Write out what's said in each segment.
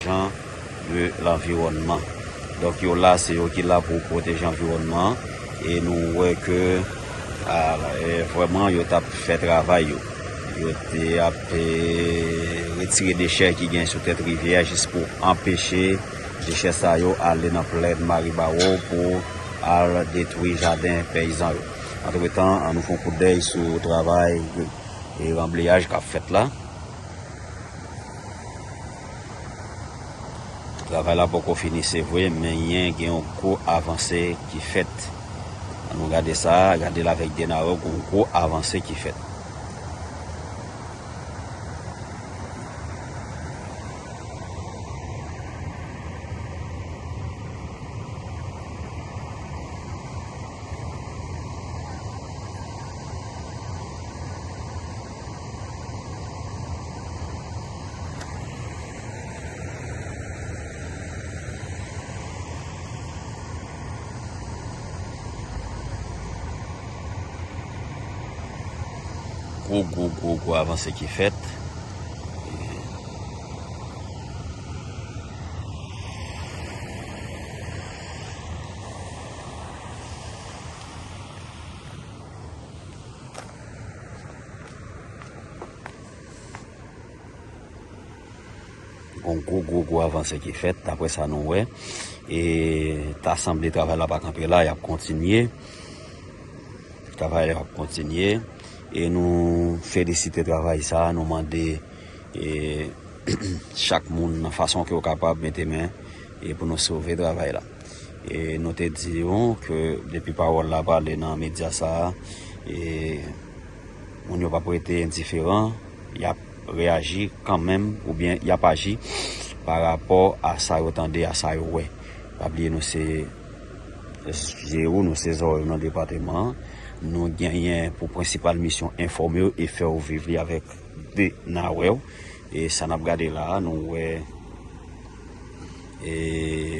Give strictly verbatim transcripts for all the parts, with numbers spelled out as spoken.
protection de l'environnement. Donk, yo la, se yo ki la pou pwoteje anviwònman an. E nou wè ke, a, e, vrèman, yo t ap fè travay yo. Yo te ap, e, retire dechè ki gen sou tèt rivyè a jis pou anpeche dechè sa yo ale nan plèn Maribawo pou al detwi jaden peyizan yo. Antretan, an nou fè yon kout dèy sou travay, e, ranbleyaj k ap fèt la. Travay la poko fini, se vre, men yen gen yon gwo avanse ki fèt. An nou gade sa, gade l avèk Denaro, gen yon gwo avanse ki fèt. Gwo, gwo, gwo, gwo avanse ki fèt. Gon gwo, gwo, gwo avanse ki fèt, daprè sa nou wè. E ta sanble travay la pa kanpe la, y ap kontinye. Travay la ap kontinye. E nou felisite travay sa, nou mande, e, chak moun nan fason ke yo kapab mete men, e pou nou sove travay la. E nou te di nou ke depi pawòl la pale nan medya sa a, e moun yo p ap rete endiferan, y ap reyaji kanmenm, oubyen y ap aji pa rapò a sa yo tande, a sa yo wè. Pa bliye nou se zye w, nou se zòrèy w nan depatman an. Nou genyen pou prensipal misyon enfòme w e fè w viv li avèk de n a wè w. E sa n ap gade la a, nou wè, e,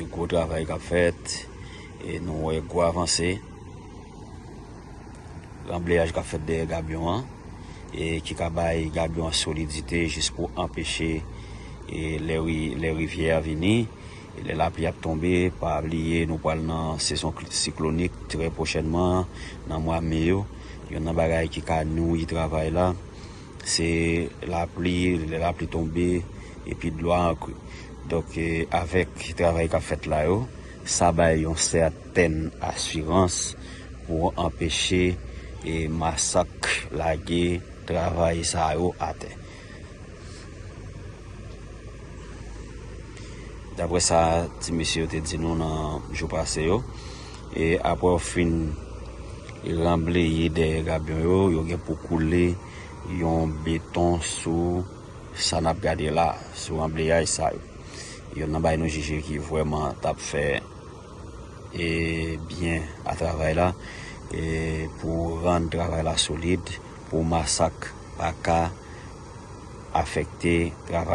gwo travay k ap fèt, e nou wè gwo avanse. Ranbleyaj k ap fèt dèyè gabyon an, e ki ka bay gabyon an solidite jis pou anpeche, e, lè ri-, lè rivyè a vini, e lè lapli ap tonbe, pa bliye nou pral nan sezon kl-, siklonik trè pwochènman, nan mwa me yo. Youn nan bagay ki ka nwi travay la, se lapli, lè lapli tonbe, epi dlo a ankri. Donk, e, avèk travay k ap fèt la yo, sa bay yon sètèn asirans pou anpeche, e, masak lage travay sa yo atè. Daprè sa ti mesye yo te di nou nan jou pase yo, e apre yo fin ranbleye dèyè gabyon yo, yo gen pou koule yon beton sou sa n ap gade la, sou ranbleyaj sa yo. Youn nan bagay nou jije ki vrèman t ap fè, e, byen a travay la, e, pou rann travay la solid, pou masak pa ka afekte travay.